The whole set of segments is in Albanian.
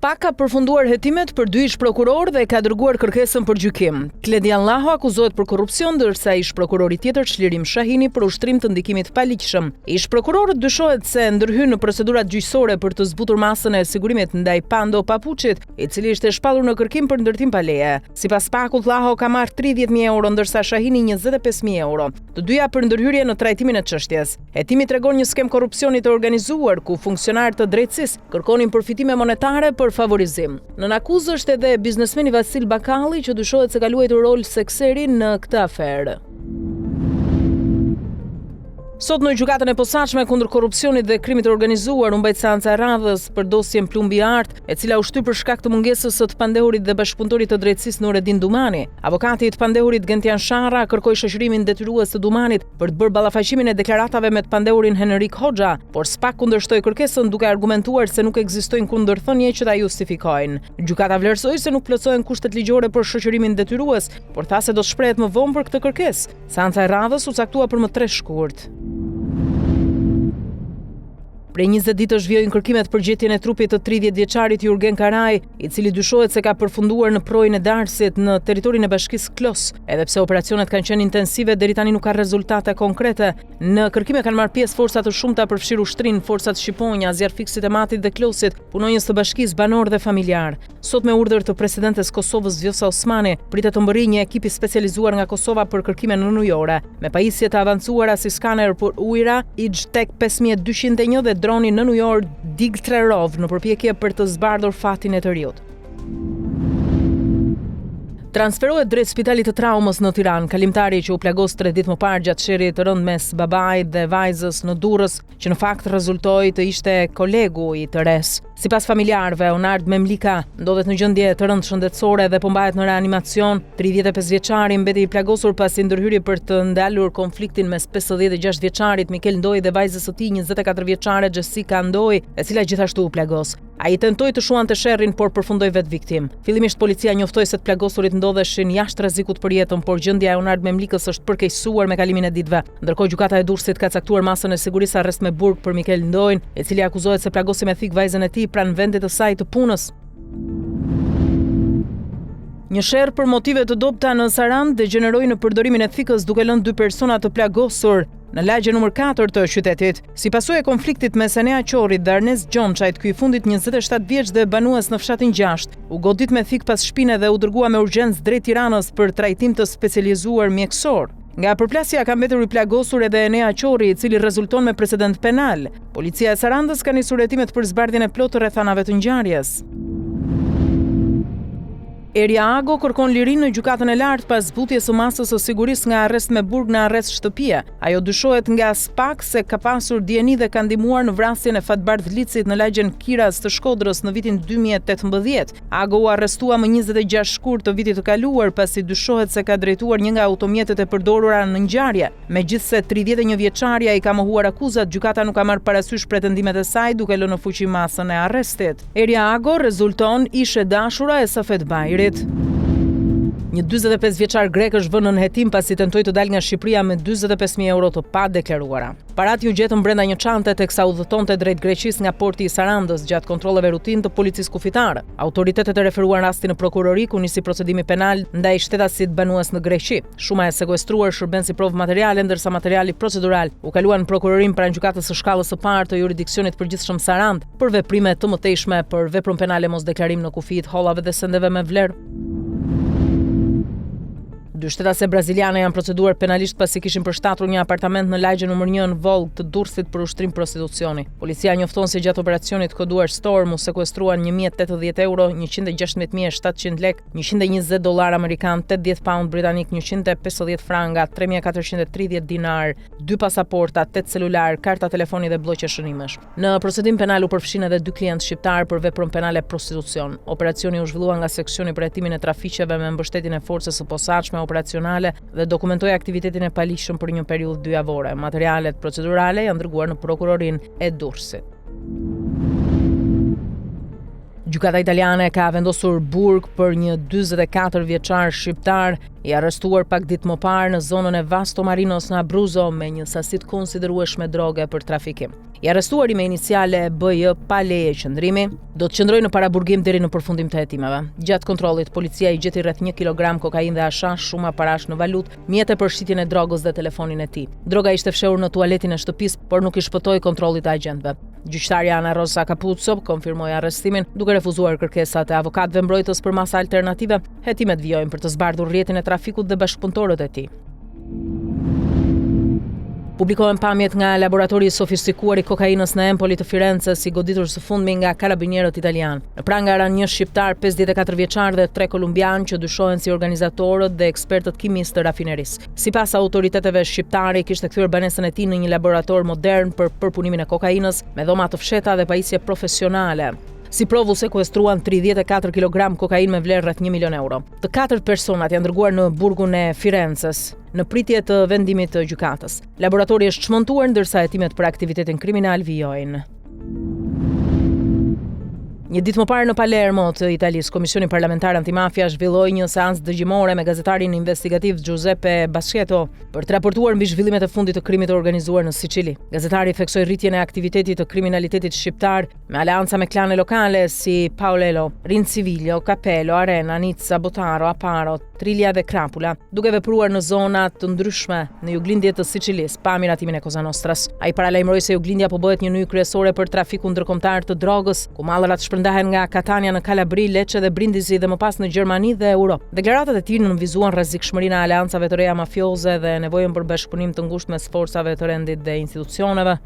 SPAK ka përfunduar hetimet për dy ish-prokurorë dhe ka dërguar kërkesën për gjykim. Kledian Laho akuzohet për korrupsion, ndërsa ish-prokurori tjetër Çlirim Shahini për ushtrim të ndikimit të paligjshëm. Ish-prokurorët dyshohet se ndërhynë në procedurat gjyqësore për të zbutur masën e sigurimit ndaj Pando Papuçit, i cili ishte shpallur në kërkim për ndërtim pa leje. Sipas SPAK-ut, Laho ka marrë 30.000 euro, ndërsa Shahini 25.000 euro. Të dyja për ndërhyrje në trajtimin e çështjes. Hetimi tregon një skemë korrupsioni të organizuar ku funksionarë të drejtësisë kërkonin përfitime monetare për favorizim. Nën akuzë është edhe biznesmeni Vasil Bakalli që dyshohet se ka luajtur rol sekseri në këtë aferë. Sot në gjykatën e posaçme kundër korrupsionit dhe krimit të organizuar u mbajt seanca e radhës për dosjen Plumbi i Artë, e cila u shty për shkak të mungesës së të pandehurit dhe bashkëpunëtorit të drejtësisë Nuredin Dumani. Avokati i të pandehurit Gentian Sharra kërkoi shoqërimin detyrues të Dumanit për të bërë ballafaqimin e deklaratave me të pandehurin Henrik Hoxha, por SPAK kundërshtoi kërkesën duke argumentuar se nuk ekzistojnë kundërthënie që ta justifikojnë. Gjykata vlerësoi se nuk plotësohen kushtet ligjore për shoqërimin detyrues, por tha se do të shprehet më vonë për këtë kërkesë. Seanca e radhës u caktua për më 3 shkurt. Prej 20 ditësh vijojnë kërkimet për gjetjen e trupit të 30 vjeçarit Jurgen Karaj, i cili dyshohet se ka përfunduar në përroin e Darsit në territorin e bashkisë Klos. Edhe pse operacionet kanë qenë intensive, deri tani nuk ka rezultate konkrete. Në kërkime kanë marrë pjesë forca të shumta përfshirë ushtrinë, forcat Shqiponja, zjarrfikësit e Matit dhe Klosit, punonjës të bashkisë, banorë dhe familjarë. Sot me urdhër të presidentes së Kosovës Vjosa Osmani, pritet të mbërrijë një ekip i specializuar nga Kosova për kërkime nënujore, me pajisje të avancuara si skaner për ujëra, IGTech 5201 dhe droni nënujor Digtrerov në përpjekje për të zbardhur fatin e të riut. Transferohet drejt spitalit të traumës në Tiranë, kalimtari që u plagos 3 ditë më parë gjatë sherrit të rëndë mes babait dhe vajzës në Durrës, që në fakt rezultoi të ishte kolegu i të resë. Sipas familjarëve, Onard Memlika ndodhet në gjendje të rëndë shëndetësore dhe po mbahet në reanimacion. 35 vjeçari mbeti i plagosur pasi ndërhyri për të ndalur konfliktin mes 56 vjeçarit Mikel Ndoj dhe vajzës së tij 24 vjeçare Jessica Ndoj, e cila gjithashtu u plagos. Ai tentoi të shuante sherrin, por përfundoi vetë viktimë. Fillimisht policia njoftoi se të plagosurit ndodheshin jashtë rrezikut për jetën, por gjendja e Onard Memlikës është përkeqësuar me kalimin e ditëve. Ndërkohë gjykata e Durrësit ka caktuar masën e sigurisë arrest me burg për Mikel Ndojn, i cili akuzohet se plagosi me thikë vajzën e tij pranë vendit të saj të punës. Një sherr për motive të dobëta në Sarandë degjeneroi në përdorimin e thikës duke lënë dy persona të plagosur në lagjen numër 4 të qytetit. Si pasojë e konfliktit mes Enea Qorrit dhe Arnes Gjonçajt, ky i fundit 27 vjeç dhe banues në fshatin 6, u godit me thikë pas shpine dhe u dërgua me urgjencë drejt Tiranës për trajtim të specializuar mjekësor. Nga përplasja ka mbetur i plagosur edhe Enea Qorri, i cili rezulton me precedent penal. Policia e Sarandës ka nisur hetimet për zbardhjen e plotë të rrethanave të ngjarjes. Eria Ago kërkon lirinë në gjykatën e lartë pas zbutjes së masës së sigurisë nga arrest me burg në arrest shtëpie. Ajo dyshohet nga SPAK se ka pasur dijeni dhe ka ndihmuar në vrasjen e Fatbardh Licit në lagjen Kiras të Shkodrës në vitin 2018. Ago u arrestua më 26 shkurt të vitit të kaluar, pasi dyshohet se ka drejtuar një nga automjetet e përdorura në ngjarje. Megjithëse 31 vjeçarja i ka mohuar akuzat, gjykata nuk ka marrë parasysh pretendimet e saj, duke lënë në fuqi masën e arrestit. Eria Ago rezulton ish e dashura e Safet Bajrit. Një 45 vjeçar grek është vënë nën hetim pasi tentoi të dalë nga Shqipëria me 45.000 euro të padeklaruara. Paratë iu gjetën brenda një çante teksa udhëtonte drejt Greqisë nga porti i Sarandës gjatë kontrolleve rutinë të policisë kufitare. Autoritetet e referuan rastin në prokurori ku nisi procedimi penal ndaj shtetasit banues në Greqi. Shuma e sekuestruar shërben si provë materiale ndërsa materiali procedural u kalua në prokurorinë pranë gjykatës së shkallës së parë të juridiksionit të përgjithshëm Sarandë për veprime të mëtejshme për veprën penale mosdeklarim në kufi të hollave dhe sendeve me vlerë. Dy shtetase braziliane janë proceduar penalisht pasi kishin përshtatur një apartament në lagjen numër 1 në Vollg të Durrësit për ushtrim prostitucioni. Policia njofton se gjatë operacionit të koduar Storm u sekuestruan 1080 euro, 116700 lekë, 120 dollarë amerikanë, 80 pound britanik, 150 franga, 3430 dinar, dy pasaporta, 8 celular, karta telefoni dhe blloqe shënimesh. Në procedim penal u përfshinë edhe dy klientë shqiptarë për veprën penale prostitucion. Operacioni u zhvillua nga seksioni për hetimin e trafiqeve me mbështetjen e forcës së posaçme operacionale dhe dokumentoi aktivitetin e paligjshëm për një periudhë dyjavore. Materialet procedurale janë dërguar në prokurorinë e Durrësit. Gjykata italiane ka vendosur burg për një 44 vjeçar shqiptar i arrestuar pak ditë më parë në zonën e Vasto Marinos në Abruzzo me një sasi të konsiderueshme droge për trafikim. I arrestuari me iniciale BJ pa leje qëndrimi do të qëndrojë në paraburgim deri në përfundim të hetimeve. Gjatë kontrollit, policia i gjeti rreth 1 kilogram kokainë dhe hashash, shuma parash në valutë, mjete për shitjen e drogës dhe telefonin e tij. Droga ishte fshehur në tualetin e shtëpisë, por nuk i shpëtoi kontrollit të agjentëve. Gjyqtarja Ana Rosa Capuzzo konfirmoi arrestimin, duke refuzuar kërkesat e avokatëve mbrojtës për masa alternative. Hetimet vijojnë për të zbardhur rrjetin e trafikut dhe bashkëpunëtorët e tij. Publikohen pamjet nga laboratori i sofistikuar i kokainës në Empoli të Firences, i goditur së fundmi nga karabinierët italianë. Në pranga ranë një shqiptar 54 vjeçar dhe tre kolumbianë që dyshohen si organizatorët dhe ekspertët kimistë të rafinerisë. Sipas autoriteteve shqiptari kishte kthyer banesën e tij në një laborator modern për përpunimin e kokainës me dhoma të fshehta dhe pajisje profesionale. Si provë u sekuestruan 34 kg kokainë me vlerë rreth 1 milion euro. Të katër personat janë dërguar në burgun e Firences në pritje të vendimit të gjykatës. Laboratori është çmontuar ndërsa hetimet për aktivitetin kriminal vijojnë. Një ditë më parë në Palermo të Italisë, Komisioni Parlamentar Antimafia zhvilloi një seancë dëgjimore me gazetarin investigativ Giuseppe Bascetto për të raportuar mbi zhvillimet e fundit të krimit të organizuar në Sicili. Gazetari theksoi rritjen e aktivitetit të kriminalitetit shqiptar me aleanca me klane lokale si Paolello, Rinzivillo, Capello, Arena, Nizza, Bottaro, Aparo, Triglia dhe Krapula, duke vepruar në zona të ndryshme në juglindje të Sicilisë, pa miratimin e Cosa Nostras. Ai paralajmëroi se juglindja po bëhet një nyjë kryesore për trafikun ndërkombëtar të drogës, ku mallrat shpërndahen nga Katania në Kalabri, Lecce dhe Brindisi dhe më pas në Gjermani dhe Europë. Deklaratat e tij nënvizuan rrezikshmërinë e aleancave të reja mafioze dhe nevojën për bashkëpunim të ngushtë mes forcave të rendit dhe institucioneve.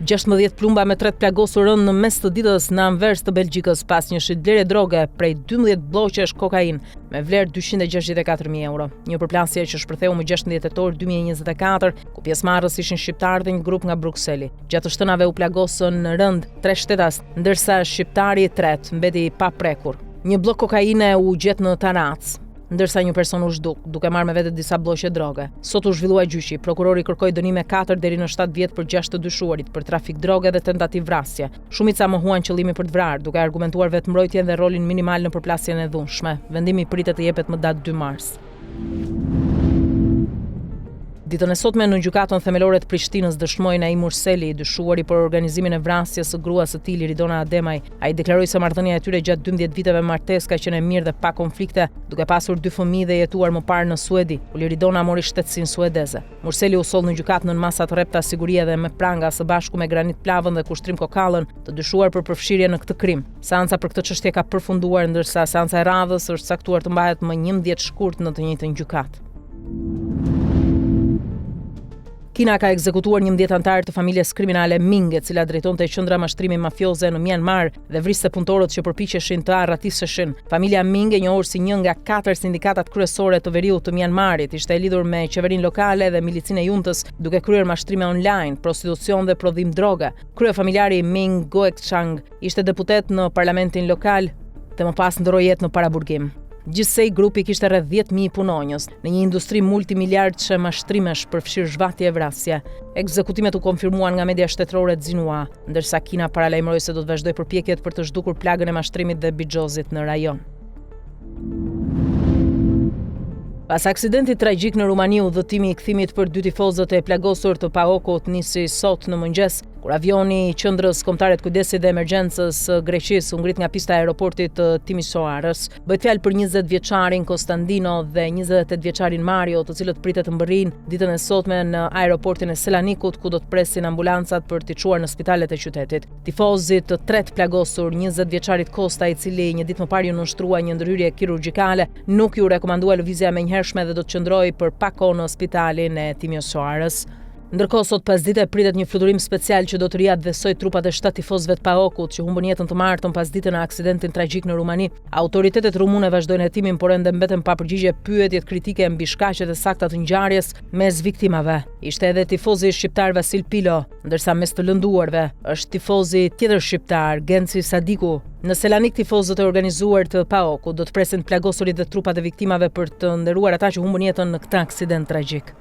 16 plumba me tre të plagosur rëndë në mes të ditës në Anvers të Belgjikës pas një shitblerje droge prej 12 blloqesh kokainë me vlerë 264.000 euro. Një përplasje që shpërtheu më 16 tetor 2024, ku pjesëmarrës ishin shqiptarë dhe një grup nga Brukseli. Gjatë të shtënave u plagosën rëndë tre shtetas, ndërsa shqiptari i tretë mbeti i paprekur. Një bllok kokaine u gjet në tarracë ndërsa një person u zhduk, duke marrë me vete disa blloqe droge. Sot u zhvillua gjyqi. Prokurori kërkoi dënime 4 deri në 7 vjet për 6 të dyshuarit për trafik droge dhe tentativë vrasje. Shumica mohuan qëllimin për të vrarë, duke argumentuar vetëmbrojtjen dhe rolin minimal në përplasjen e dhunshme. Vendimi pritet të jepet më datë 2 mars. Ditën e sotme në Gjykatën Themelore të Prishtinës dëshmoi Naim Murseli, i dyshuari për organizimin e vrasjes së gruas së tij Liridona Ademaj. Ai deklaroi se marrëdhënia e tyre gjatë 12 viteve martesë ka qenë e mirë dhe pa konflikte, duke pasur dy fëmijë dhe jetuar më parë në Suedi, ku Liridona mori shtetësinë suedeze. Murseli u soll në gjykatë nën masa të rrepta sigurie dhe me pranga së bashku me Granit Plavën dhe Kushtrim Kokallën, të dyshuar për përfshirje në këtë krim. Seanca për këtë çështje ka përfunduar, ndërsa seanca e radhës është caktuar të mbahet më 11 shkurt në të njëjtën gjykatë. Kina ka ekzekutuar 11 anëtarë të familjes kriminale Ming, e cila drejtonte qendra mashtrimi mafioze në Myanmar dhe vriste punëtorët që përpiqeshin të arratiseshin. Familja Ming, e njohur si një nga katër sindikatat kryesore të veriut të Myanmarit, ishte e lidhur me qeverinë lokale dhe milicinë e juntës, duke kryer mashtrime online, prostitucion dhe prodhim droge. Kryefamiljari Ming Guoqiang Ishte deputet në parlamentin lokal dhe më pas ndërroi jetë në paraburgim. Gjithsej grupi kishte rreth 10.000 punonjës në një industri multimiliardëshe mashtrimesh përfshirë zhvatje e vrasje. Ekzekutimet u konfirmuan nga media shtetërore Xinhua, ndërsa Kina paralajmëroi se do të vazhdojë përpjekjet për të zhdukur plagën e mashtrimit dhe bixhozit në rajon. Pas aksidentit tragjik në Rumani, udhëtimi i kthimit për dy tifozët e plagosur të PAOK-ut nisi sot në mëngjes, kur avioni i Qendrës Kombëtare të Kujdesit dhe Emergjencës së Greqisë u ngrit nga pista e aeroportit të Timisoarës. Bëhet fjalë për 20 vjeçarin Kostandino dhe 28 vjeçarin Mario, të cilët pritet të mbërrijnë ditën e sotme në aeroportin e Selanikut, ku do të presin ambulancat për t'i çuar në spitalet e qytetit. Tifozit të tretë plagosur, 20 vjeçarit Kosta, i cili një ditë më parë iu nënshtrua një ndërhyrje kirurgjikale, nuk iu rekomandua lëvizja e menjëhershme dhe do të qëndrojë për pak kohë në spitalin e Timisoarës. Ndërkohë sot pasdite pritet një fluturim special që do të riatdhesojë trupat e 7 tifozëve të PAOK-ut që humbën jetën të martën pasdite në aksidentin tragjik në Rumani. Autoritetet rumune vazhdojnë hetimin, por ende mbeten pa përgjigje pyetjet kritike mbi shkaqet e sakta të ngjarjes mes viktimave. Ishte edhe tifozi shqiptar Vasil Pilo, ndërsa mes të lënduarve është tifozi tjetër shqiptar Genci Sadiku. Në Selanik tifozët e organizuar të PAOK-ut do të presin të plagosurit dhe trupat e viktimave për të nderuar ata që humbën jetën në këtë aksident tragjik.